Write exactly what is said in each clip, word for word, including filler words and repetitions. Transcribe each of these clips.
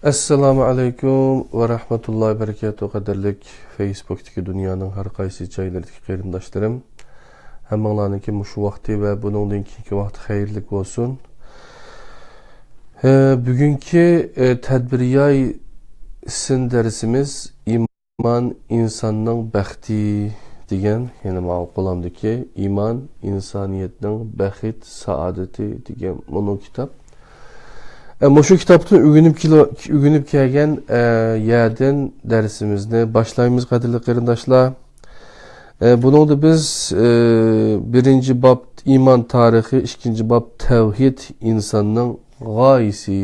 ئەسسالامۇ ئەلەيكۇم ۋە رەھمەتۇللاھى ۋە بەرىكاتۇھ، قەدىرلىك فېيسبۇكتىكى دۇنيانىڭ ھەر قايسى جايلىرىدىكى قېرىنداشلىرىم. ھەممىڭلارنىڭكى مۇشۇ ۋاقتى ۋە بۇنىڭدىن كېيىنكى ۋاقتى خەيرلىك بولسۇن. ئە، بۈگۈنكى، ئە، تەدبىرىياي سىن دەرسىمىز ئىمان ئىنساننىڭ بەختى دېگەن، يەنى ماۋۇ قولۇمدىكى ئىمان ئىنسانىيەتنىڭ بەخت سائادىتى دېگەن مۇنۇ كىتاب. ئە، مۇشۇ كىتابتىن ئۆگىنىپ كېلە-، ئۆگىنىپ كەلگەن، ئە، يەردىن دەرسىمىزنى باشلايمىز، قەدىرلىك قېرىنداشلار. ئە، بۇنىڭدا بىز، ئە، بىرىنچى باب ئىمان تارىخى، ئىككىنچى باب تەۋھىد ئىنساننىڭ غايىسى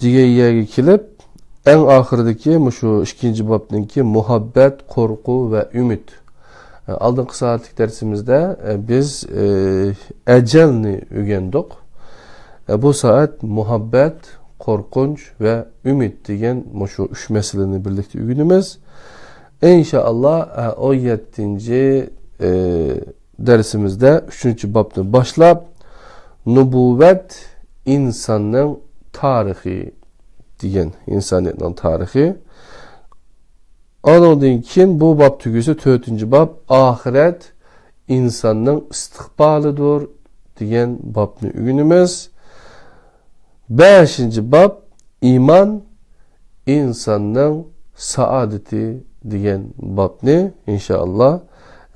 دېگەن يەرگە كېلىپ، ئەڭ ئاخىرىدىكى مۇشۇ ئىككىنچى بابنىڭكى مۇھەببەت، قورقۇ ۋە ئۈمىد. ئالدىنقى سائەتلىك دەرسىمىزدە، ئە، بىز، ئە، ئەجەلنى ئۆگەندۇق. ئە، بۇ سائەت مۇھەببەت، قورقۇنچ ۋە ئۈمىد دېگەن مۇشۇ ئۈچ مەسىلىنى بىرلىكتە ئۆگىنىمىز. ئىنشائاللا، ئە، ئون يەتتىنچى، ئە، دەرسىمىزدە ئۈچىنچى بابنى باشلاپ، نۇبۇۋۋەت ئىنساننىڭ تارىخى دېگەن، ئىنسانىيەتنىڭ تارىخى. ئانىڭدىن كېيىن بۇ باب تۈگىسە، تۆتىنچى باب ئاخىرەت ئىنساننىڭ ئىستىقبالىدۇر دېگەن بابنى ئۆگىنىمىز. بەشىنچى باب ئىمان ئىنساننىڭ سائادىتى دېگەن بابنى، ئىنشائاللا،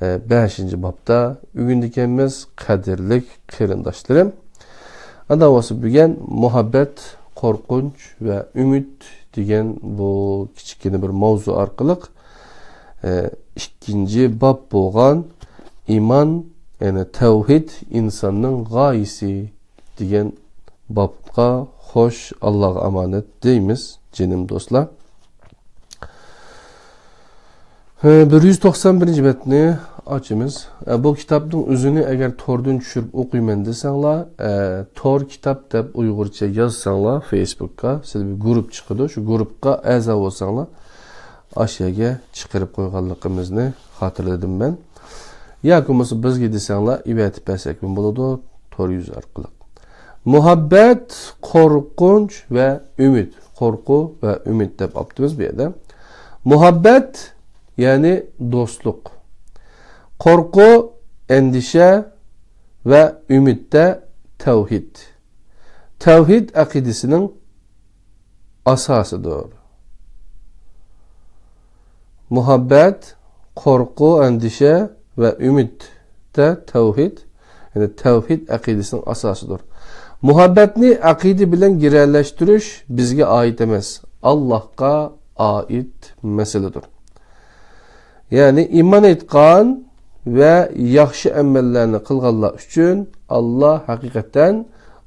ئە، بەشىنچى بابتا ئۆگىنىدىكەنمىز، قەدىرلىك قېرىنداشلىرىم. ئاندا بولسا بۈگۈن مۇھەببەت، قورقۇنچ ۋە ئۈمىد دېگەن بۇ كىچىككىنە بىر ماۋزۇ ئارقىلىق، ئە، ئىككىنچى باب بولغان ئىمان، يەنى تەۋھىد ئىنساننىڭ غايىسى دېگەن بابقا خوش ئاللاغا ئامانەت دەيمىز، جېنىم دوستلار. ھە، بىر يۈز توقسان بىرىنچى بەتنى ئاچىمىز. ئە، بۇ كىتابنىڭ ئۆزىنى ئەگەر توردىن چۈشۈرۈپ ئوقۇيمەن دېسەڭلار، ئە، تور كىتاب دەپ ئۇيغۇرچە يازساڭلار فېيسبۇكقا، سىزدە بىر گۇرۇپ چىقىدۇ، شۇ گۇرۇپقا ئەزا بولساڭلار، ئاشۇ يەرگە چىقىرىپ قويغانلىقىمىزنى خاتىرىلىدىم مەن. ياكى بولمىسا بىزگە دېسەڭلار، ئېۋەتىپ بەرسەكمۇ بولىدۇ، تور يۈزى ئارقىلىق. مۇھەببەت، قورقۇنچ ۋە ئۈمىد. قورقۇ ۋە ئۈمىد دەپ ئاپتىمىز بۇ يەردە. مۇھەببەت، يەنى دوستلۇق. قورقۇ، ئەندىشە ۋە ئۈمىدتە تەۋھىد. تەۋھىد ئەقىدىسىنىڭ ئاساسىدۇر. مۇھەببەت، قورقۇ، ئەندىشە ۋە ئۈمىدتە تەۋھىد، يەنى تەۋھىد ئەقىدىسىنىڭ ئاساسىدۇر. مۇھەببەتنى ئەقىدە بىلەن گىرەلەشتۈرۈش بىزگە ئائىت ئەمەس، ئاللاھقا ئائىت مەسىلىدۇر. يەنى ئىمان ئېيتقان ۋە ياخشى ئەمەللەرنى قىلغانلار ئۈچۈن ئاللا ھەقىقەتەن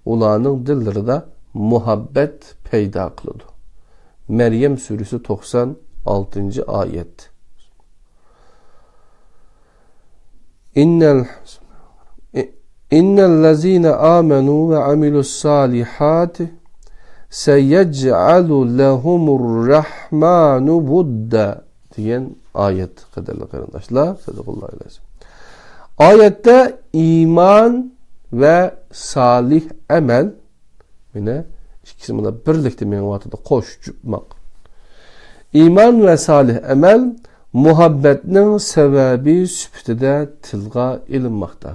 ئۇلارنىڭ دىللىرىدا مۇھەببەت پەيدا قىلىدۇ. مەريەم سۈرىسى توقسان ئالتىنچى ئايەت. إن ال-، إن الذين آمنوا وعملوا الصالحات سيجعل لهم الرحمن ودا دېگەن ئايەت، قەدىرلىك قېرىنداشلار. سەدىقاللاھۇل ئەزىم. ئايەتتە ئىمان ۋە سالىھ ئەمەل، مانا ئىككىسى مانا بىرلىكتە مېڭىۋاتىدۇ، قوش جۇپماق. ئىمان ۋە سالىھ ئەمەل مۇھەببەتنىڭ سەۋەبى سۈپىتىدە تىلغا ئېلىنماقتا.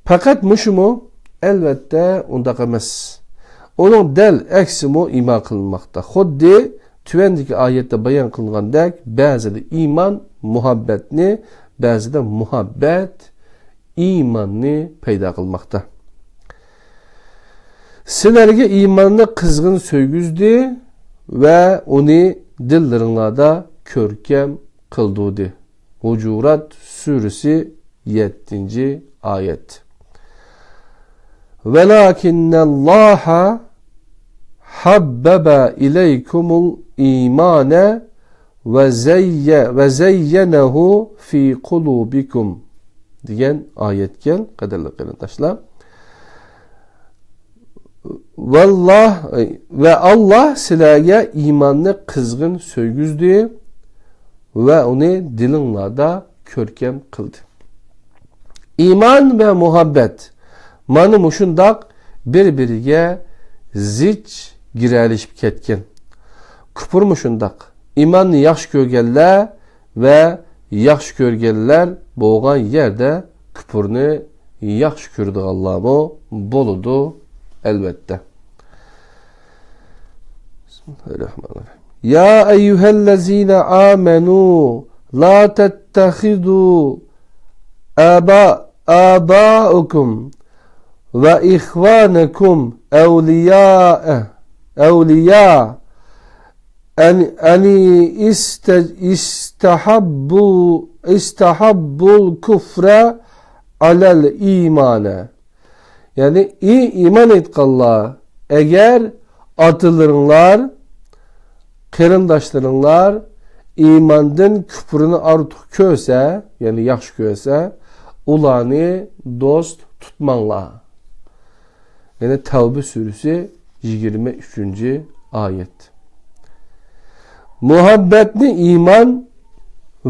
پەقەت مۇشۇمۇ؟ ئەلۋەتتە، ئۇنداق ئەمەس. ئۇنىڭ دەل ئەكسىمۇ ئىما قىلىنماقتا. خۇددى تۆۋەندىكى ئايەتتە بايان قىلىنغاندەك، بەزىدە ئىمان مۇھەببەتنى، بەزىدە مۇھەببەت ئىماننى پەيدا قىلماقتا. سىلەرگە ئىماننى قىزغىن سۆيگۈزدى ۋە ئۇنى دىللىرىڭلاردا كۆركەم قىلدۇردى. ھۇجۇرات سۈرىسى، يەتتىنچى ئايەت. ولكن الله حبب إليكم الإيمان وزي-، وزينه في قلوبكم دېگەن ئايەتكەن، قەدىرلىك قېرىنداشلار. ۋاللاھ، ۋە ئاللاھ سىلەرگە ئىماننى قىزغىن سۆيگۈزدى ۋە ئۇنى دىلىڭلاردا كۆركەم قىلدى. ئىمان ۋە مۇھەببەت مانا مۇشۇنداق بىر-بىرىگە زىچ گىرەلىشىپ كەتكەن. كۇپۇرمۇ شۇنداق. ئىماننى ياخشى كۆرگەنلەر ۋە ياخشى كۆرگەنلەر بولغان يەردە كۇپۇرنى ياخشى كۆرىدىغانلارمۇ بولىدۇ، ئەلۋەتتە. بىسمىللاھىررەھمانىررەھىم. يا ئەييۇھەللەزىنە ئامەنۇ لا تەتتەخىزۇ ئابا-، ئابائەكۇم ۋە ئىخۋانەكۇم ئەۋلىيائە، ئەۋلىيا، ئەن-، ئەنى ئىستە-، ئىستەھەببۇ-، ئىستەھەببۇل كۇفرە ئەلەل ئىمانە. يەنى، ئى ئىمان ئېيتقانلار، ئەگەر ئاتىلىرىڭلار، قېرىنداشلىرىڭلار ئىماندىن كۇپرىنى ئارتۇق كۆرسە، يەنى ياخشى كۆرسە، ئۇلارنى دوست تۇتماڭلار. يەنى تەۋبە سۈرىسى، يىگىرمە ئۈچىنچى ئايەت. مۇھەببەتنى ئىمان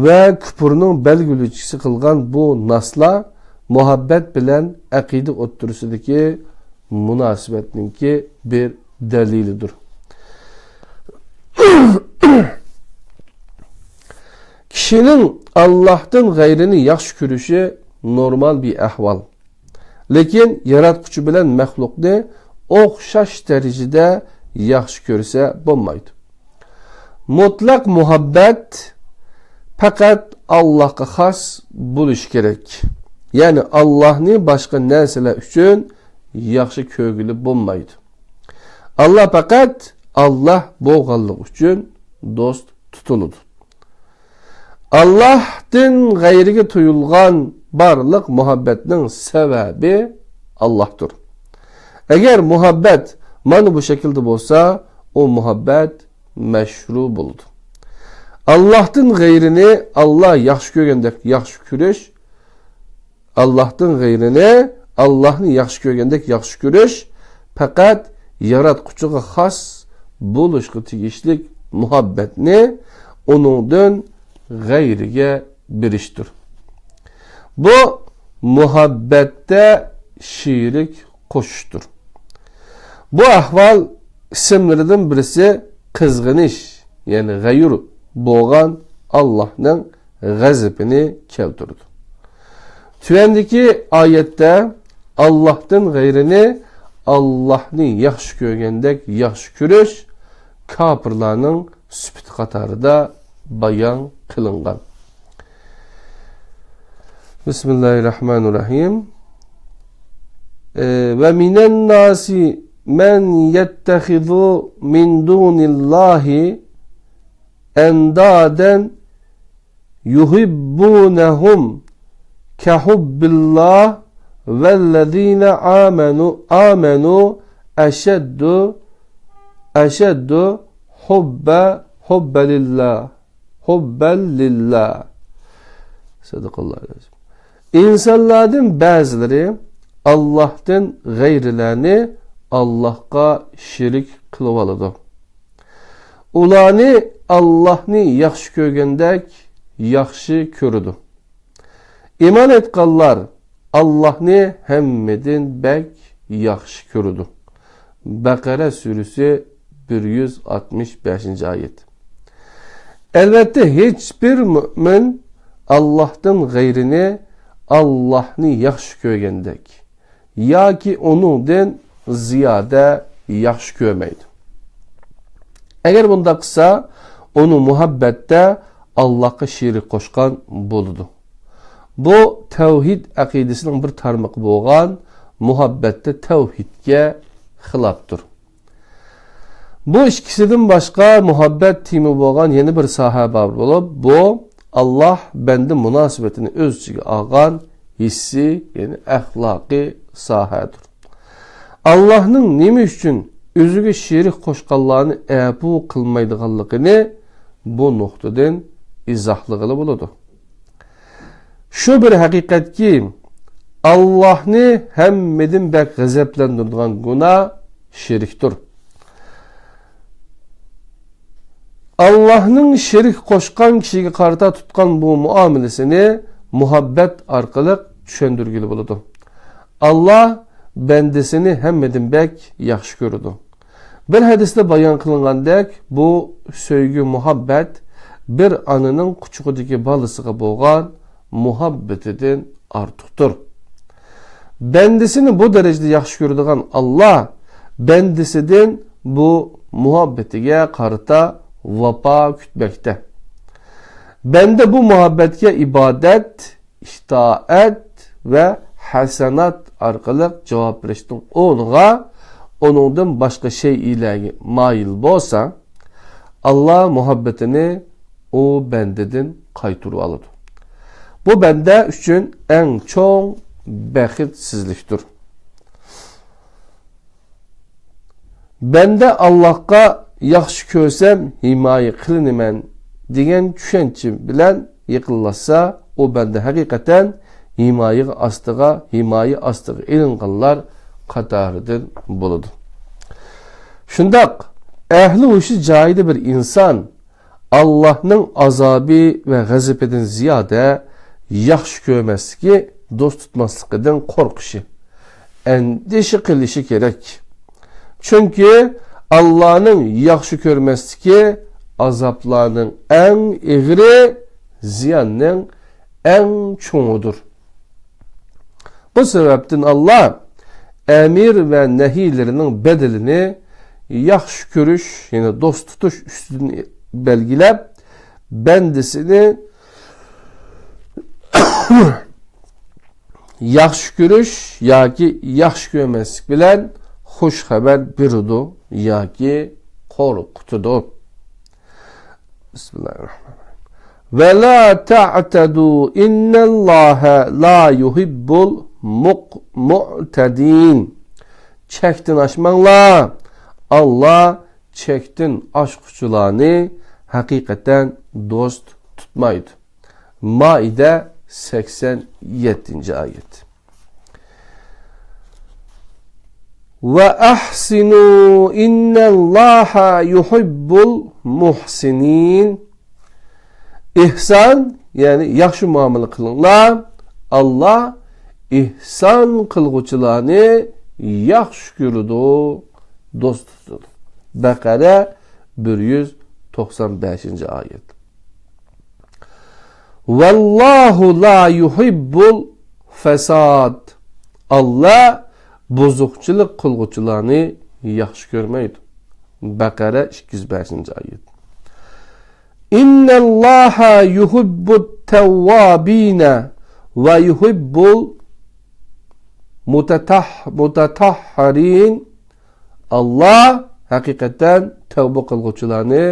ۋە كۇپرنىڭ بەلگىلىگۈچىسى قىلغان بۇ ناسلار مۇھەببەت بىلەن ئەقىدە ئوتتۇرىسىدىكى مۇناسىۋەتنىڭكى بىر دەلىلىدۇر. كىشىنىڭ ئاللاھتىن غەيرىنى ياخشى كۆرۈشى نورمال بىر ئەھۋال. لېكىن ياراتقۇچى بىلەن مەخلۇقنى ئوخشاش دەرىجىدە ياخشى كۆرسە بولمايدۇ. مۇتلەق مۇھەببەت پەقەت ئاللاھقا خاس بولۇشى كېرەك. يەنى ئاللاھنى باشقا نەرسىلەر ئۈچۈن ياخشى كۆرگىلى بولمايدۇ. ئاللاھ پەقەت ئاللاھ بولغانلىقى ئۈچۈن دوست تۇتۇلىدۇ. ئاللاھتىن غەيرىگە تۇيۇلغان بارلىق مۇھەببەتنىڭ سەۋەبى ئاللاھتۇر. ئەگەر مۇھەببەت مانا بۇ شەكىلدە بولسا، ئۇ مۇھەببەت مەشرۇ بولىدۇ. ئاللاھتىن غەيرىنى ئاللاھ ياخشى كۆرگەندەك ياخشى كۆرۈش، ئاللاھتىن غەيرىنى ئاللاھنى ياخشى كۆرگەندەك ياخشى كۆرۈش پەقەت ياراتقۇچىغا خاس بولۇشقا تېگىشلىك مۇھەببەتنى ئۇنىڭدىن غەيرىگە بېرىشتۇر. بۇ مۇھەببەتتە شېرىك قوشۇشتۇر. بۇ ئەھۋال ئىسىملىرىدىن بىرسى قىزغىنىش، يەنى غەيۇر بولغان ئاللاھنىڭ غەزىپىنى كەلتۈرىدۇ. تۆۋەندىكى ئايەتتە ئاللاھتىن غەيرىنى ئاللاھنى ياخشى كۆرگەندەك ياخشى كۆرۈش كاپىرلارنىڭ سۈپىتى قاتارىدا بايان قىلىنغان. بىسمىللاھىررەھمانىررەھىم. ئە، ۋە مىنەنناسى مەن يەتتەخىزۇ مىن دۇنىللاھى ئەندادەن يۇھىببۇنەھۇم كەھۇببىللاھ ۋەللەزىنە ئامەنۇ، ئامەنۇ ئەشەددۇ، ئەشەددۇ ھۇببە، ھۇببە لىللاھ، ھۇببەن لىللاھ. سەدىقاللاھۇل ئەزىم. ئىنسانلاردىن بەزىلىرى ئاللاھتىن غەيرىلەرنى ئاللاھقا شېرىك قىلىۋالىدۇ. ئۇلارنى ئاللاھنى ياخشى كۆرگەندەك ياخشى كۆرىدۇ. ئىمان ئېيتقانلار ئاللاھنى ھەممىدىن بەك ياخشى كۆرىدۇ. بەقەرە سۈرىسى، بىر يۈز ئاتمىش بەشىنچى ئايەت. ئەلۋەتتە، ھېچبىر مۆمىن ئاللاھتىن غەيرىنى ئاللاھنى ياخشى كۆرگەندەك ياكى ئۇنىڭدىن زىيادە ياخشى كۆرمەيدۇ. ئەگەر بۇنداق قىلسا، ئۇنى مۇھەببەتتە ئاللاھقا شېرىك قوشقان بولىدۇ. بۇ تەۋھىد ئەقىدىسىنىڭ بىر تارمىقى بولغان مۇھەببەتتە تەۋھىدكە خىلاپتۇر. بۇ ئىككىسىدىن باشقا مۇھەببەت تېمى بولغان يەنە بىر ساھە بار بولۇپ، بۇ ئاللاھ بەندە مۇناسىۋىتىنى ئۆز ئىچىگە ئالغان ھېسسىي، يەنى ئەخلاقىي ساھەدۇر. ئاللاھنىڭ نېمە ئۈچۈن ئۆزىگە شېرىك قوشقانلارنى ئەپۇ قىلمايدىغانلىقىنى بۇ نۇقتىدىن ئىزاھلىغىلى بولىدۇ. شۇ بىر ھەقىقەتكى، ئاللاھنى ھەممىدىن بەك غەزەپلەندۈرىدىغان گۇناھ شېرىكتۇر. ئاللاھنىڭ شېرىك قوشقان كىشىگە قارىتا تۇتقان بۇ مۇئامىلىسىنى مۇھەببەت ئارقىلىق چۈشەندۈرگىلى بولىدۇ. ئاللاھ بەندىسىنى ھەممىدىن بەك ياخشى كۆرىدۇ. بىر ھەدىستە بايان قىلىنغاندەك، بۇ سۆيگۈ مۇھەببەت بىر ئانىنىڭ قۇچىقىدىكى بالىسىغا بولغان مۇھەببىتىدىن ئارتۇقتۇر. بەندىسىنى بۇ دەرىجىدە ياخشى كۆرىدىغان ئاللا بەندىسىدىن بۇ مۇھەببىتىگە قارىتا ۋاپا كۈتمەكتە. بەندە بۇ مۇھەببەتكە ئىبادەت، ئىتائەت ۋە ھەسەنات ئارقىلىق جاۋاب بېرىشنىڭ ئورنىغا ئۇنىڭدىن باشقا شەيئىلەرگە مايىل بولسا، ئاللا مۇھەببىتىنى ئۇ بەندىدىن قايتۇرۇۋالىدۇ. بۇ بەندە ئۈچۈن ئەڭ چوڭ بەختسىزلىكتۇر. بەندە ئاللاھقا ياخشى كۆرسەم ھىمايە قىلىنىمەن دېگەن چۈشەنچە بىلەن يېقىنلاشسا، ئۇ بەندە ھەقىقەتەن ھىمايە ئاستىغا، ھىمايە ئاستىغا ئېلىنغانلار قاتارىدىن بولىدۇ. شۇنداق، ئەھلى ھوشى جايىدا بىر ئىنسان ئاللاھنىڭ ئازابى ۋە غەزىپىدىن زىيادە ياخشى كۆرمەسلىكى، دوست تۇتماسلىقىدىن قورقۇشى، ئەندىشە قىلىشى كېرەك. چۈنكى ئاللانىڭ ياخشى كۆرمەسلىكى ئازابلارنىڭ ئەڭ ئېغىرى، زىياننىڭ ئەڭ چوڭىدۇر. بۇ سەۋەبتىن ئاللا ئەمىر ۋە نەھىيلىرىنىڭ بەدىلىنى ياخشى كۆرۈش، يەنى دوست تۇتۇش ئۈستىدىن بەلگىلەپ، بەندىسىنى ياخشى كۆرۈش ياكى ياخشى كۆرمەسلىك بىلەن خۇش خەۋەر بېرىدۇ ياكى قورقۇتىدۇ. بىسمىللاھىررەھمانىررەھىم. ۋە لا تەئتەدۇ ئىننەللاھە لا يۇھىببۇل مۇق-، مۇئتەدىن. چەكتىن ئاشماڭلار. ئاللا چەكتىن ئاشقۇچىلارنى ھەقىقەتەن دوست تۇتمايدۇ. مائىدە، سەكسەن يەتتىنچى ئايەت. ۋە ئەھسىنۇ ئىننەللاھە يۇھىببۇل مۇھسىنىن. ئېھسان، يەنى ياخشى مۇئامىلە قىلىڭلار. ئاللا ئېھسان قىلغۇچىلارنى ياخشى كۆرىدۇ، دوست تۇتىدۇ. بەقەرە، بىر يۈز توقسان بەشىنچى ئايەت. ۋەللاھۇ لا يۇھىببۇل فەساد. ئاللا بۇزۇقچىلىق قىلغۇچىلارنى ياخشى كۆرمەيدۇ. بەقەرە، ئىككى يۈز بەشىنچى ئايەت. ئىننەللاھە يۇھىببۇت تەۋۋابىنە ۋە يۇھىببۇل مۇتەتەھ-، مۇتەتەھھەرىن. ئاللا ھەقىقەتەن تەۋبە قىلغۇچىلارنى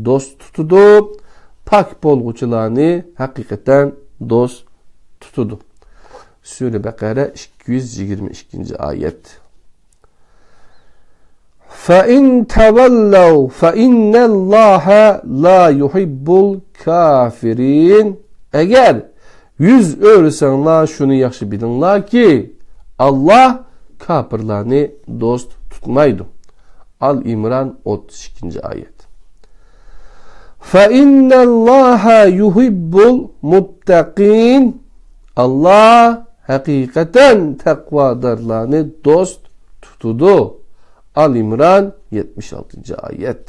دوست تۇتىدۇ، پاك بولغۇچىلارنى ھەقىقەتەن دوست تۇتىدۇ. سۈرە بەقەرە، ئىككى يۈز يىگىرمە ئىككىنچى ئايەت. فەئىن تەۋەللەۋ فەئىننەللاھە لا يۇھىببۇل كافىرىن. ئەگەر يۈز ئۆرۈسەڭلار، شۇنى ياخشى بىلىڭلاركى، ئاللا كاپىرلارنى دوست تۇتمايدۇ. ئال ئىمران، ئوتتۇز ئىككىنچى ئايەت. فەئىننەللاھە يۇھىببۇل مۇتتەقىن. ئاللا ھەقىقەتەن تەقۋادارلارنى دوست تۇتىدۇ. ئال ئىمران، يەتمىش ئالتىنچى ئايەت.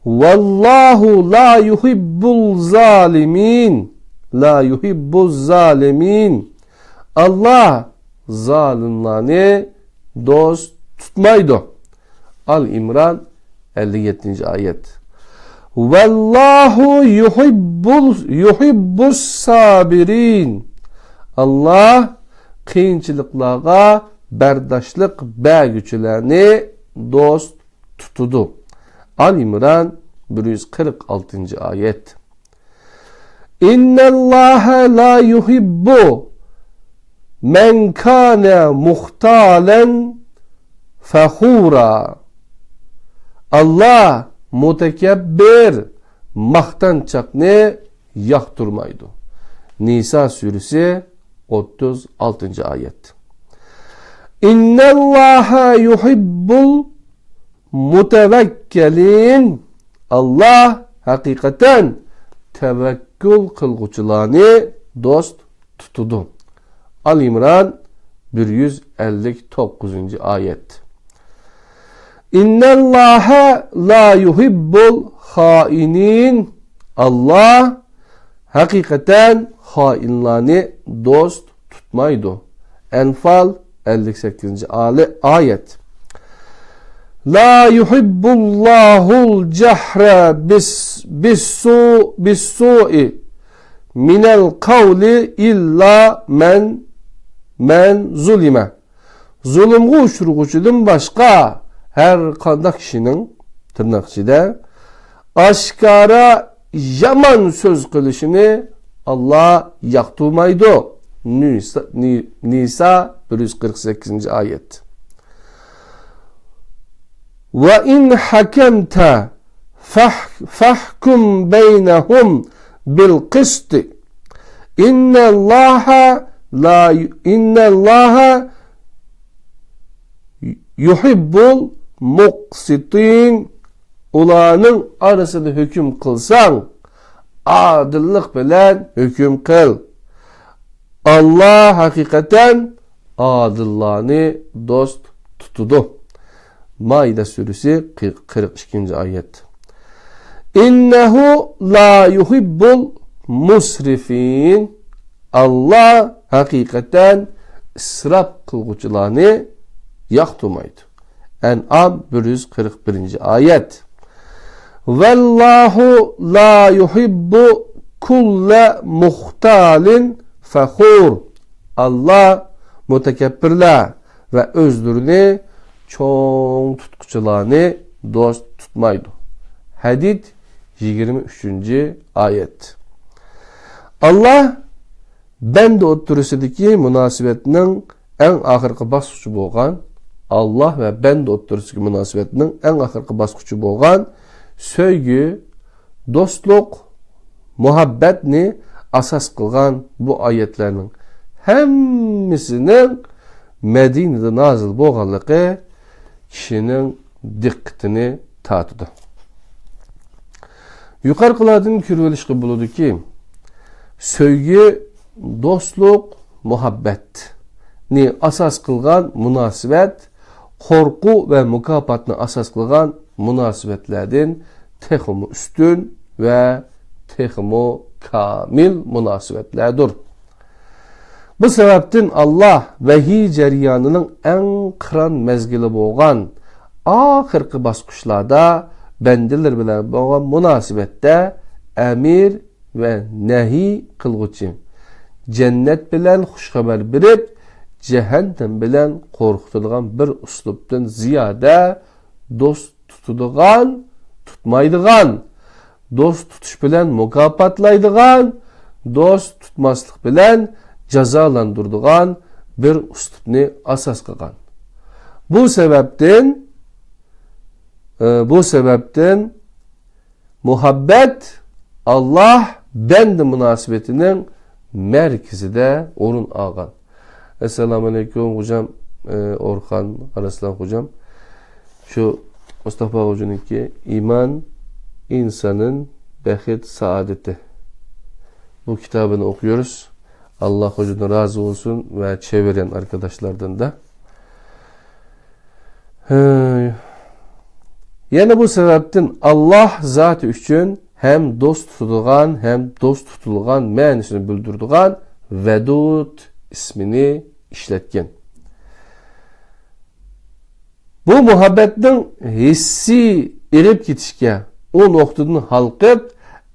ۋەللاھۇ لا يۇھىببۇل زالىمىن. لا يۇھىببۇز زالىمىن. ئاللا زالىملارنى دوست تۇتمايدۇ. ئال ئىمران، ئەللىك يەتتىنچى ئايەت. ۋەللاھۇ يۇھىببۇل، يۇھىببۇس سابىرىن. ئاللا قىيىنچىلىقلارغا بەرداشلىق بەرگۈچىلەرنى دوست تۇتىدۇ. ئال ئىمران، بىر يۈز قىرىق ئالتىنچى ئايەت. ئىننەللاھە لا يۇھىببۇ مەن كانە مۇختالەن فەخۇرا. ئاللا مۇتەكەببىر، ماختانچاقنى ياقتۇرمايدۇ. نىسا سۈرىسى، ئوتتۇز ئالتىنچى ئايەت. ئىننەللاھە يۇھىببۇل مۇتەۋەككەلىن. ئاللا ھەقىقەتەن تەۋەككۈل قىلغۇچىلارنى دوست تۇتىدۇ. ئال ئىمران، بىر يۈز ئەللىك توققۇزىنچى ئايەت. إن الله لا يحب الخائنين. ئاللا ھەقىقەتەن خائىنلارنى دوست تۇتمايدۇ. ئەنفال، ئەللىك سەككىزىنچى ئالى-، ئايەت. لا يحب الله الجهر بالس-، بالسوء، بالسوء من القول إلا من، من ظلم. زۇلۇمغا ئۇچرىغۇچىدىن باشقا ھەر قانداق كىشىنىڭ، تىرناق ئىچىدە، ئاشكارا يامان سۆز قىلىشىنى ئاللا ياقتۇرمايدۇ. نىسا، نى-، نىسا، بىر يۈز قىرىق سەككىزىنچى ئايەت. وإن حكمت فاح-، فاحكم بينهم بالقسط. إن الله لا ي-، إن الله يحب المقسطين. ئۇلارنىڭ ئارىسىدا ھۆكۈم قىلساڭ، ئادىللىق بىلەن ھۆكۈم قىل. ئاللا ھەقىقەتەن ئادىللارنى دوست تۇتىدۇ. مائىدە سۈرىسى، قىرىق ئىككىنچى ئايەت. إنه لا يحب المسرفين. ئاللا ھەقىقەتەن ئىسراپ قىلغۇچىلارنى ياقتۇرمايدۇ. ئەنئام، بىر يۈز قىرىق بىرىنچى ئايەت. والله لا يحب كل مختال فخور. ئاللا مۇتەكەببىرلەر ۋە ئۆزلىرىنى چوڭ تۇتقۇچىلارنى دوست تۇتمايدۇ. ھەدىد، يىگىرمە ئۈچىنچى ئايەت. ئاللا بەندە ئوتتۇرىسىدىكى مۇناسىۋەتنىڭ ئەڭ ئاخىرقى باسقۇچى بولغان، ئاللا ۋە بەندە ئوتتۇرىسىدىكى مۇناسىۋەتنىڭ ئەڭ ئاخىرقى باسقۇچى بولغان سۆيگۈ، دوستلۇق، مۇھەببەتنى ئاساس قىلغان بۇ ئايەتلەرنىڭ ھەممىسىنىڭ مەدىنىدە نازىل بولغانلىقى كىشىنىڭ دىققىتىنى تارتىدۇ. يۇقىرىقىلاردىن كۆرۈۋېلىشقا بولىدۇكى، سۆيگۈ، دوستلۇق، مۇھەببەتنى ئاساس قىلغان مۇناسىۋەت قورقۇ ۋە مۇكاپاتنى ئاساس قىلغان مۇناسىۋەتلەردىن تېخىمۇ ئۈستۈن ۋە تېخىمۇ كامىل مۇناسىۋەتلەردۇر. بۇ سەۋەبتىن ئاللا ۋەھىي جەريانىنىڭ ئەڭ قىران مەزگىلى بولغان ئاخىرقى باسقۇچلاردا بەندىلىرى بىلەن بولغان مۇناسىۋەتتە ئەمىر ۋە نەھىي قىلغۇچى، جەننەت بىلەن خۇش خەۋەر بېرىپ، جەھەننەم بىلەن قورقۇتىدىغان بىر ئۇسلۇبتىن زىيادە دوست تۇتىدىغان، تۇتمايدىغان، دوست تۇتۇش بىلەن مۇكاپاتلايدىغان، دوست تۇتماسلىق بىلەن جازالاندۇرىدىغان بىر ئۇسلۇبنى ئاساس قىلغان. بۇ سەۋەبتىن، ئى، بۇ سەۋەبتىن مۇھەببەت ئاللا بەندە مۇناسىۋىتىنىڭ مەركىزىدە ئورۇن ئالغان. ئەسسالامۇئەلەيكۇم خوجام، ئى، ئورخان ئارسلان خوجام. شۇ مۇستافا خوجىنىڭكى «İman insanın bəxti saadəti» بۇ كىتابىنى ئوقۇيورۇز. ئاللا خوجىدىن رازى بولسۇن ۋە چېۋرىيان ئاركىداشلاردىن دا. ھە. يەنە بۇ سەۋەبتىن ئاللا زاتى ئۈچۈن ھەم دوست تۇتىدىغان، ھەم دوست تۇتۇلغان مەنىسىنى بىلدۈرىدىغان ۋەدۇد ئىسمىنى ئىشلەتكەن. بۇ مۇھەببەتنىڭ ھېسسىي ئېغىپ كېتىشكە، ئۇ نۇقتىدىن ھالقىپ،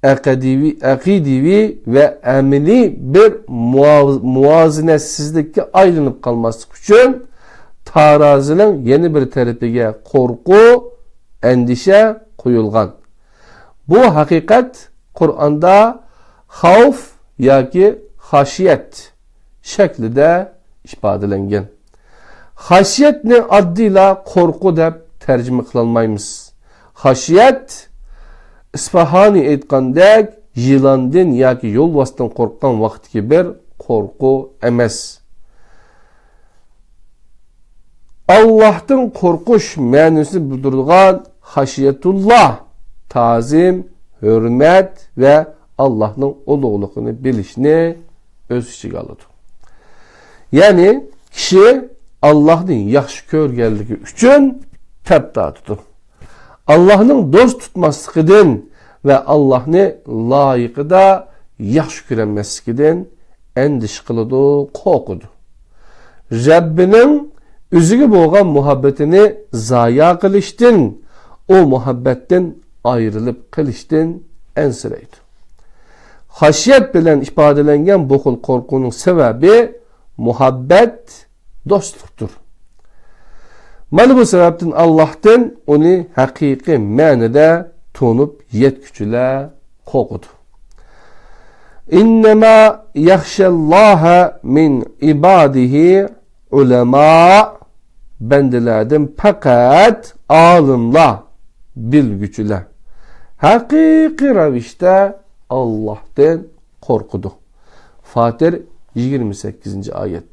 ئەقىدىۋى، ئەقىدىۋى ۋە ئەمەلىي بىر مۇۋاز-، مۇۋازىنەتسىزلىككە ئايلىنىپ قالماسلىق ئۈچۈن، تارازىنىڭ يەنە بىر تەرىپىگە قورقۇ، ئەندىشە قويۇلغان. بۇ ھەقىقەت قۇرئاندا خەۋپ ياكى خاشىيەت شەكلىدە ئىپادىلەنگەن. خاشىيەتنى ئاددىيلا قورقۇ دەپ تەرجىمە قىلالمايمىز. خاشىيەت، ئىسپاھانى ئېيتقاندەك، يىلاندىن ياكى يولۋاستىن قورققان ۋاقىتتىكى بىر قورقۇ ئەمەس. ئاللاھتىن قورقۇش مەنىسىنى بىلدۈرىدىغان خاشىيەتۇللا، تازىم، ھۆرمەت ۋە ئاللاھنىڭ ئۇلۇغلۇقىنى بىلىشنى ئۆز ئىچىگە ئالىدۇ. يەنى كىشى ئاللاھنى ياخشى كۆرگەنلىكى ئۈچۈن تەپ تارتىدۇ. ئاللاھنىڭ دوست تۇتماسلىقىدىن ۋە ئاللاھنى لايىقىدا ياخشى كۆرەلمەسلىكىدىن ئەندىشە قىلىدۇ، قورقىدۇ. رەببىنىڭ ئۆزىگە بولغان مۇھەببىتىنى زايا قىلىشتىن، ئۇ مۇھەببەتتىن ئايرىلىپ قېلىشتىن ئەنسىرەيدۇ. خاشىيەت بىلەن ئىپادىلەنگەن بۇ خىل قورقۇنىڭ سەۋەبى مۇھەببەت، دوستلۇقتۇر. مانا بۇ سەۋەبتىن ئاللاھتىن ئۇنى ھەقىقىي مەنىدە تونۇپ يەتكۈچىلەر قورقىدۇ. ئىننەما يەخشەللاھە مىن ئىبادىھى ئۇلەما، بەندىلەردىن پەقەت ئالىملار، بىلگۈچىلەر ھەقىقىي رەۋىشتە ئاللاھتىن قورقىدۇ. فاتىر، يىگىرمە سەككىزىنچى ئايەت.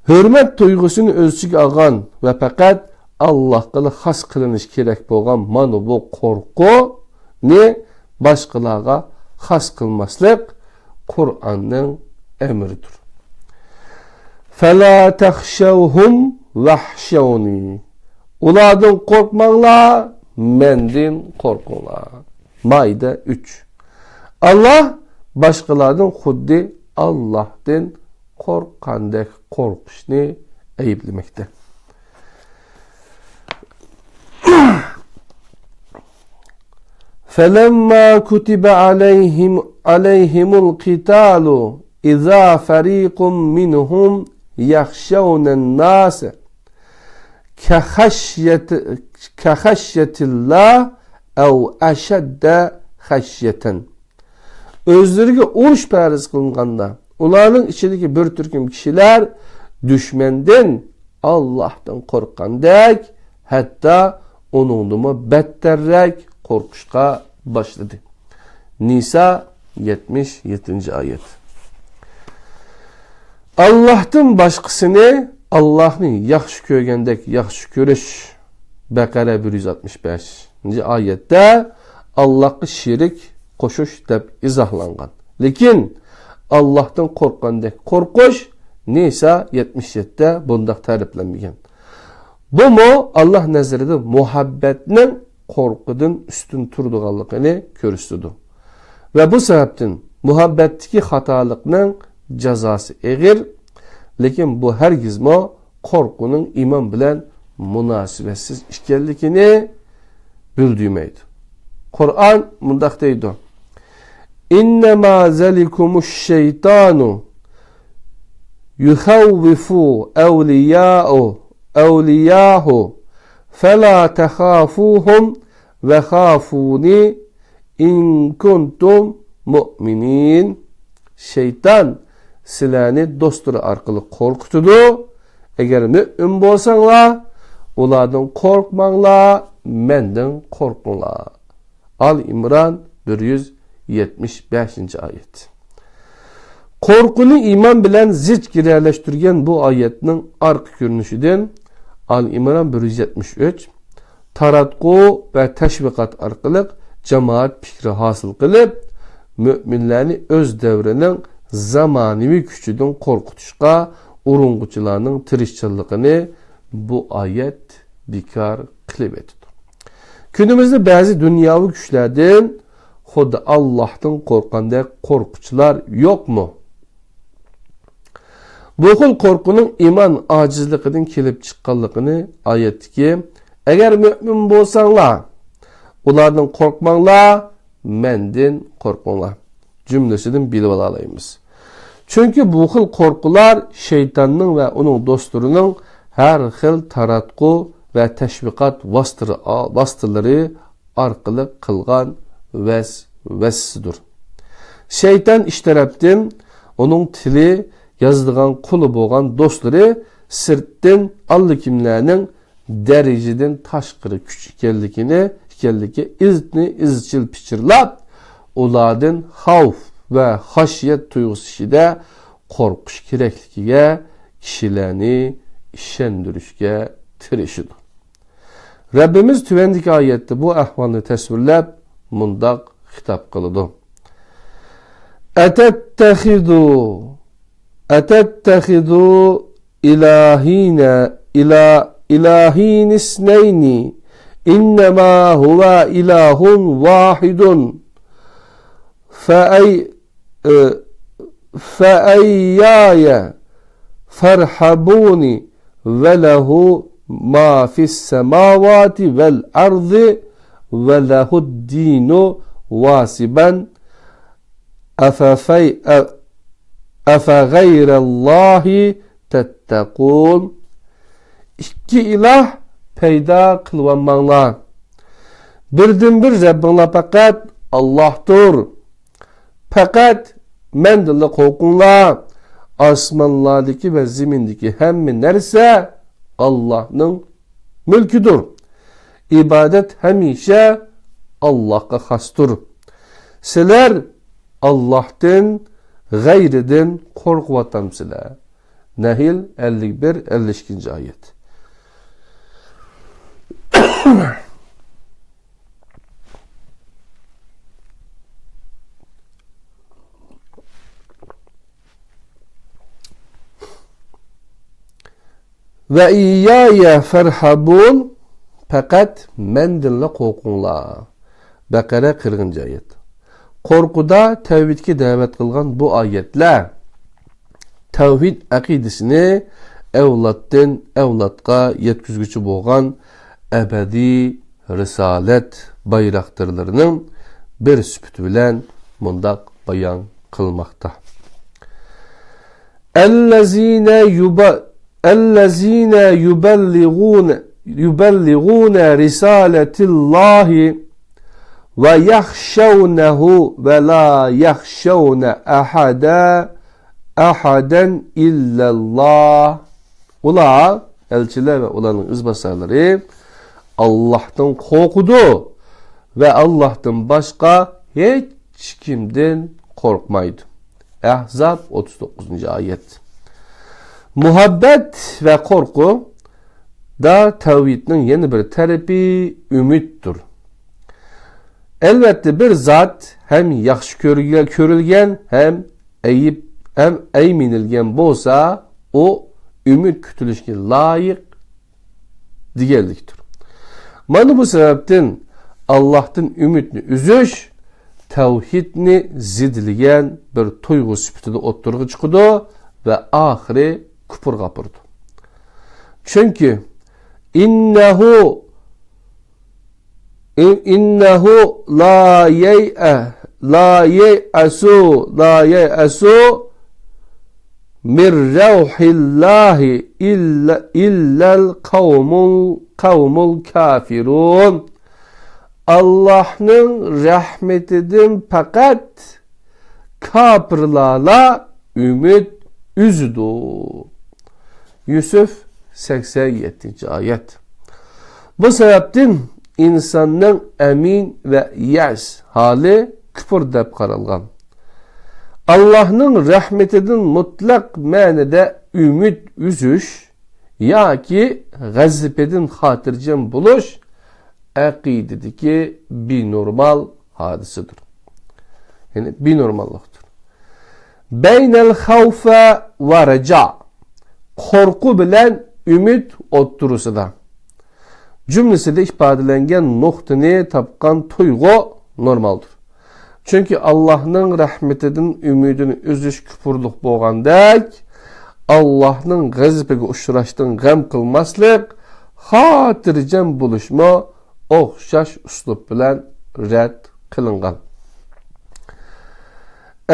ھۆرمەت تۇيغۇسىنى ئۆز ئىچىگە ئالغان ۋە پەقەت ئاللاھقىلا خاس قىلىنىشى كېرەك بولغان مانا بۇ قورقۇنى باشقىلارغا خاس قىلماسلىق قۇرئاننىڭ ئەمرىدۇر. فەلا تەخشەۋھۇم ۋەخشەۋنى. ئۇلاردىن قورقماڭلار، مەندىن قورقۇڭلار. مائىدە ئۈچ. ئاللاھ باشقىلاردىن خۇددى ئاللاھتىن قورققاندەك قورقۇشنى ئەيىبلىمەكتە. فَلَمَّا كُتِبَ عَلَيْهِمُ، عَلَيْهِمُ الْقِتَالُ إِذَا فَرِيقٌ مِّنْهُمْ يَخْشَوْنَ النَّاسَ كَخَشْيَةِ، كَخَشْيَةِ اللَّهِ أَوْ أَشَدَّ خَشْيَةً. ئۆزلىرىگە ئۇرۇش پەرز قىلىنغاندا، ئۇلارنىڭ ئىچىدىكى بىر تۈركۈم كىشىلەر دۈشمەندىن ئاللاھتىن قورققاندەك، ھەتتا ئۇنىڭدىنمۇ بەتتەررەك قورقۇشقا باشلىدى. نىسا، يەتمىش يەتتىنچى ئايەت. ئاللاھتىن باشقىسىنى ئاللاھنى ياخشى كۆرگەندەك ياخشى كۆرۈش. بەقەرە، بىر يۈز ئاتمىش بەشىنچى ئايەتتە ئاللاھقا شېرىك قوشۇش دەپ ئىزاھلانغان. لېكىن ئاللاھتىن قورققاندەك قورقۇش، نىسا، يەتمىش يەتتىدە بۇنداق تەرىپلەنمىگەن. بۇمۇ ئاللاھ نەزىرىدە مۇھەببەتنىڭ قورقۇدىن ئۈستۈن تۇرىدىغانلىقىنى كۆرسىتىدۇ. ۋە بۇ سەۋەبتىن مۇھەببەتتىكى خاتالىقنىڭ جازاسى ئېغىر، لېكىن بۇ ھەرگىزمۇ قورقۇنىڭ ئىمان بىلەن مۇناسىۋەتسىز ئىكەنلىكىنى بىلدۈرمەيدۇ. قۇرئان مۇنداق دەيدۇ: إنما ذلكم الشيطان يخوف أولياءه، أولياءه، فلا تخافوهم وخافون إن كنتم مؤمنين. شەيتان سىلەرنى دوستلىرى ئارقىلىق قورقۇتىدۇ. ئەگەر مۆمىن بولساڭلار، ئۇلاردىن قورقماڭلار، مەندىن قورقۇڭلار. ئال ئىمران، بىر يۈز يەتمىش بەشىنچى ئايەت. قورقۇنى ئىمان بىلەن زىچ گىرەلەشتۈرگەن بۇ ئايەتنىڭ ئارقا كۆرۈنۈشىدىن، ئال ئىمران، بىر يۈز يەتمىش ئۈچ، تاراتقۇ ۋە تەشۋىقات ئارقىلىق جامائەت پىكرى ھاسىل قىلىپ، مۆمىنلەرنى ئۆز دەۋرىنىڭ زامانىۋى كۈچىدىن قورقۇتۇشقا ئۇرۇنغۇچىلارنىڭ تىرىشچانلىقىنى بۇ ئايەت بىكار قىلىۋېتىدۇ. كۈنىمىزدە بەزى دۇنياۋى كۈچلەردىن خۇددى ئاللاھتىن قورققاندەك قورققۇچىلار يوقمۇ؟ بۇ خىل قورقۇنىڭ ئىمان ئاجىزلىقىدىن كېلىپ چىققانلىقىنى ئايەتتىكى «ئەگەر مۆمىن بولساڭلار، ئۇلاردىن قورقماڭلار، مەندىن قورقۇڭلار» جۈملىسىدىن بىلىۋالالايمىز. چۈنكى بۇ خىل قورقۇلار شەيتاننىڭ ۋە ئۇنىڭ دوستلىرىنىڭ ھەر خىل تاراتقۇ ۋە تەشۋىقات ۋاسىتىلىرى، ۋاسىتىلىرى ئارقىلىق قىلغان ۋەسۋەسىسىدۇر. شەيتان ئىچ تەرەپتىن ئۇنىڭ تىلى، يازىدىغان قولى بولغان دوستلىرى سىرتتىن ئاللىكىملەرنىڭ دەرىجىدىن تاشقىرى كۈچ ئىكەنلىكىنى، ئىكەنلىكى ئىزنى ئىزچىل پىچىرلاپ، ئۇلاردىن خەۋپ ۋە خاشىيەت تۇيغۇسى ئىچىدە قورقۇش كېرەكلىكىگە كىشىلەرنى ئىشەندۈرۈشكە تىرىشىدۇ. رەببىمىز تۆۋەندىكى ئايەتتە بۇ ئەھۋالنى تەسۋىرلەپ مۇنداق خىتاب قىلىدۇ: ئەتەتتەخىزۇ، ئەتەتتەخىزۇ ئىلاھىنە، ئىلا-، إلهين اثنين إنما هو إله واحد فأي فإياي فارهبون وله ما في السماوات والأرض وله الدين واصبا أففي أفغير الله تتقون. ئىككى ئىلاھ پەيدا قىلىۋالماڭلار. بىردىنبىر رەببىڭلار پەقەت ئاللاھتۇر. پەقەت مەندىنلا قورقۇڭلار. ئاسمانلاردىكى ۋە زېمىندىكى ھەممە نەرسە ئاللاھنىڭ مۈلكىدۇر. ئىبادەت ھەمىشە ئاللاھقا خاستۇر. سىلەر ئاللاھتىن غەيرىدىن قورقۇۋاتامسىلەر؟ نەھل ئەللىك بىر، ئەللىك ئىككىنچى ئايەت. ۋە ئىييايە فەرھەبۇن، پەقەت مەندىنلا قورقۇڭلار. بەقەرە قىرىقىنچى ئايەت. قورقۇدا تەۋھىدكە دەۋەت قىلغان بۇ ئايەتلەر تەۋھىد ئەقىدىسىنى ئەۋلادتىن ئەۋلادقا يەتكۈزگۈچى بولغان ئەبەدىي رىسالەت بايراقدارلىرىنىڭ بىر سۈپىتى بىلەن مۇنداق بايان قىلماقتا. الذين يب-، الذين يبلغون، يبلغون رسالة الله ويخشونه ولا يخشون أحدا، أحدا إلا الله. ئۇلار، ئەلچىلەر ۋە ئۇلارنىڭ ئىزباسارلىرى، ئاللاھتىن قورقىدۇ ۋە ئاللاھتىن باشقا ھېچكىمدىن قورقمايدۇ. ئەھزاب، ئوتتۇز توققۇزىنچى ئايەت. مۇھەببەت ۋە قورقۇدا تەۋھىدنىڭ يەنە بىر تەرىپى ئۈمىدتۇر. ئەلۋەتتە، بىر زات ھەم ياخشى كۆرگە-، كۆرۈلگەن، ھەم ئەيىب، ھەم ئەيمىنىلگەن بولسا، ئۇ ئۈمىد كۈتۈلۈشكە لايىق دېگەنلىكتۇر. مانا بۇ سەۋەبتىن ئاللاھتىن ئۈمىدنى ئۈزۈش تەۋھىدنى زېدىلىگەن بىر تۇيغۇ سۈپىتىدە ئوتتۇرىغا چىقىدۇ ۋە ئاخىرى كۇپۇرغا ئاپىرىدۇ. چۈنكى، إنه، إنه لا ييأ-، لا ييأس، لا ييأس من روح الله إلا، إلا القوم، قوم الكافرون. ئاللاھنىڭ رەھمىتىدىن پەقەت كاپىرلارلا ئۈمىد ئۈزىدۇ. يۈسۈف، سەكسەن يەتتىنچى ئايەت. بۇ سەۋەبتىن ئىنساننىڭ ئەمىن ۋە يەس ھالى كۇپۇر دەپ قارالغان. ئاللاھنىڭ رەھمىتىدىن مۇتلەق مەنىدە ئۈمىد ئۈزۈش ياكى غەزىپىدىن خاتىرجەم بولۇش ئەقىدىدىكى بىنورمال ھادىسىدۇر. يەنى بىنورماللىقتۇر. بين الخوف والرجاء، قورقۇ بىلەن ئۈمىد ئوتتۇرىسىدا، جۈملىسىدە ئىپادىلەنگەن نۇقتىنى تاپقان تۇيغۇ نورمالدۇر. چۈنكى ئاللاھنىڭ رەھمىتىدىن ئۈمىدىنى ئۈزۈش كۇپۇرلۇق بولغاندەك، ئاللاھنىڭ غەزىپىگە ئۇچراشتىن غەم قىلماسلىق، خاتىرجەم بولۇشمۇ ئوخشاش ئۇسلۇب بىلەن رەت قىلىنغان.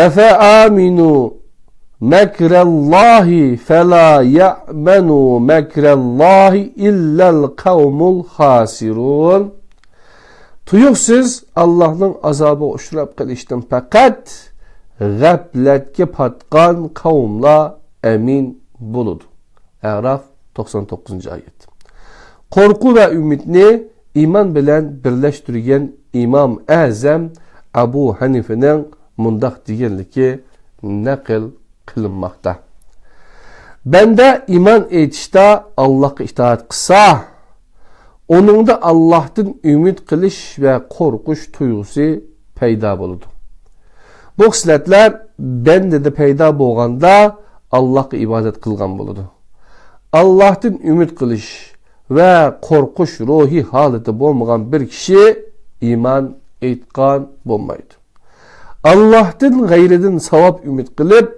أفأمنوا مكر الله فلا يأمن مكر الله إلا القوم الخاسرون. تۇيۇقسىز ئاللاھنىڭ ئازابىغا ئۇچراپ قېلىشتىن پەقەت غەپلەتكە پاتقان قەۋملەر ئەمىن بولىدۇ. ئەراف، توقسان توققۇزىنچى ئايەت. قورقۇ ۋە ئۈمىدنى ئىمان بىلەن بىرلەشتۈرگەن ئىمام ئەزەم ئەبۇ ھەنىفىنىڭ مۇنداق دېگەنلىكى نەقىل قىلىنماقتا. بەندە ئىمان ئېيتىشتا ئاللاھقا ئىتائەت قىلسا، ئۇنىڭدا ئاللاھتىن ئۈمىد قىلىش ۋە قورقۇش تۇيغۇسى پەيدا بولىدۇ. بۇ خىسلەتلەر بەندىدە پەيدا بولغاندا، ئاللاھقا ئىبادەت قىلغان بولىدۇ. ئاللاھتىن ئۈمىد قىلىش ۋە قورقۇش روھىي ھالىتى بولمىغان بىر كىشى ئىمان ئېيتقان بولمايدۇ. ئاللاھتىن غەيرىدىن ساۋاب ئۈمىد قىلىپ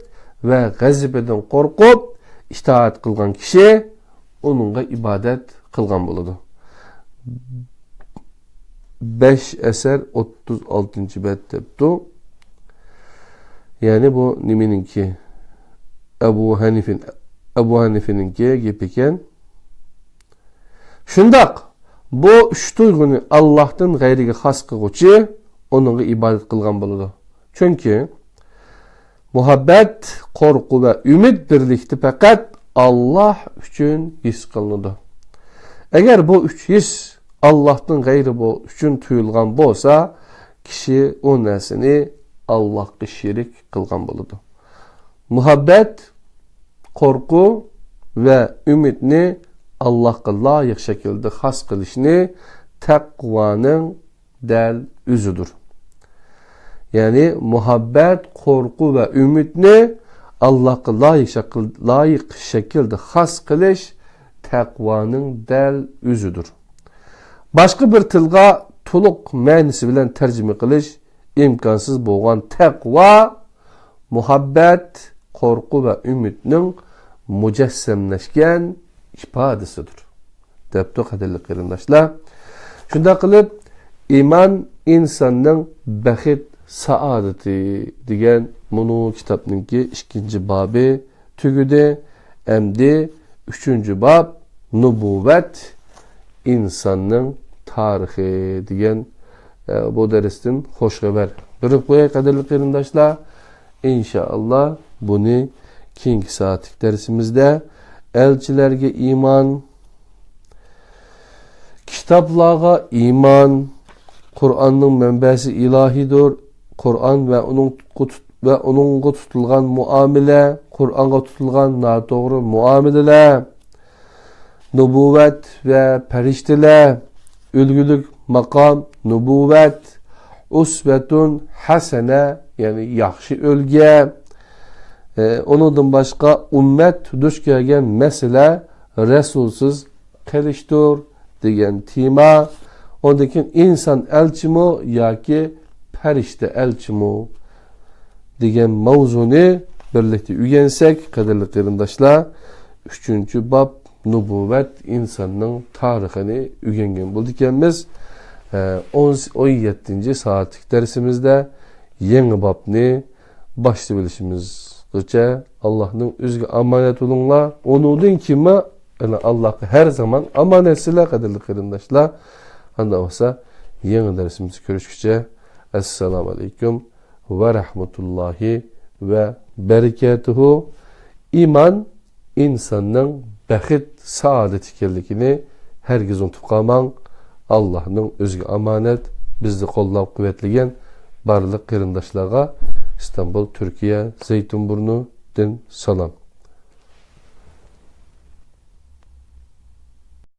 ۋە غەزىپىدىن قورقۇپ ئىتائەت قىلغان كىشى ئۇنىڭغا ئىبادەت قىلغان بولىدۇ. بەش ئەسەر ئوتتۇز ئالتىنچى بەت دەپتۇ. يەنى بۇ نېمىنىڭكى؟ ئەبۇ ھەنىفە، ئەبۇ ھەنىفىنىڭكى گېپى ئىكەن. شۇنداق، بۇ ئۈچ تۇيغۇنى ئاللاھتىن غەيرىگە خاس قىلغۇچى ئۇنىڭغا ئىبادەت قىلغان بولىدۇ. چۈنكى مۇھەببەت، قورقۇ ۋە ئۈمىد بىرلىكتە پەقەت ئاللاھ ئۈچۈن ھېس قىلىنىدۇ. ئەگەر بۇ ئۈچ ھېس ئاللاھتىن غەيرى بو-، ئۈچۈن تۇيۇلغان بولسا، كىشى ئۇ نەرسىنى ئاللاھقا شېرىك قىلغان بولىدۇ. مۇھەببەت، قورقۇ ۋە ئۈمىدنى ئاللاھقا لايىق شەكىلدە خاس قىلىشنى تەقۋانىڭ دەل ئۆزىدۇر. يەنى مۇھەببەت، قورقۇ ۋە ئۈمىدنى ئاللاھقا لايىق شەكىل-، لايىق شەكىلدە خاس قىلىش تەقۋانىڭ دەل ئۆزىدۇر. باشقا بىر تىلغا تولۇق مەنىسى بىلەن تەرجىمە قىلىش ئىمكانسىز بولغان تەقۋا مۇھەببەت، قورقۇ ۋە ئۈمىدنىڭ مۇجەسسەملەشكەن ئىپادىسىدۇر، دەپتۇ، قەدىرلىك قېرىنداشلار. شۇنداق قىلىپ، ئىمان ئىنساننىڭ بەخت سائادىتى دېگەن مۇنۇ كىتابنىڭكى ئىككىنچى بابى تۈگىدى. ئەمدى ئۈچىنچى باب، نۇبۇۋۋەت، ئىنساننىڭ تارىخى دېگەن، ئە، بۇ دەرستىن خوش خەۋەر بېرىپ قوياي، قەدىرلىك قېرىنداشلار. ئىنشائاللا، بۇنى كېيىنكى سائەتلىك دەرسىمىزدە ئەلچىلەرگە ئىمان، كىتابلارغا ئىمان، قۇرئاننىڭ مەنبەسى ئىلاھىدۇر، قۇرئان ۋە ئۇنىڭ تۇت-، ۋە ئۇنىڭغا تۇتۇلغان مۇئامىلە، قۇرئانغا تۇتۇلغان ناتوغرا مۇئامىلىلەر، نۇبۇۋۋەت ۋە پەرىشتىلەر، ئۈلگىلىك ماقام، نۇبۇۋۋەت، ئۇسۋەتۇن ھەسەنە، يەنى ياخشى ئۈلگە. ئە، ئۇنىڭدىن باشقا ئۈممەت دۇچ كەلگەن مەسىلە، رەسۇلسىز قېلىشتۇر دېگەن تېما. ئۇندىن كېيىن ئىنسان ئەلچىمۇ ياكى پەرىشتە ئەلچىمۇ دېگەن ماۋزۇنى بىرلىكتە ئۆگەنسەك، قەدىرلىك قېرىنداشلار، ئۈچىنچى باب نۇبۇۋۋەت ئىنساننىڭ تارىخىنى ئۆگەنگەن بولىدىكەنمىز. ئە، ئون، ئون يەتتىنچى سائەتلىك دەرسىمىزدە يېڭى بابنى باشلىۋېلىشىمىزغىچە ئاللاھنىڭ ئۆزىگە ئامانەت بولۇڭلار. ئۇنىڭدىن كېيىنمۇ يەنە ئاللاھقا ھەر زامان ئامانەتسىلەر، قەدىرلىك قېرىنداشلار. ئانداق بولسا، يېڭى دەرسىمىزدە كۆرۈشكىچە، ئەسسالامۇ ئەلەيكۇم ۋە رەھمەتۇللاھى ۋە بەرىكاتۇھۇ. ئىمان ئىنساننىڭ بەخت، سائادەت ئىكەنلىكىنى ھەرگىز ئۇنتۇپ قالماڭ. ئاللاھنىڭ ئۆزىگە ئامانەت، بىزنى قوللاپ-قۇۋۋەتلىگەن بارلىق قېرىنداشلارغا ئىستانبۇل، تۈركىيە، زەيتۇنبۇرنۇدىن سالام.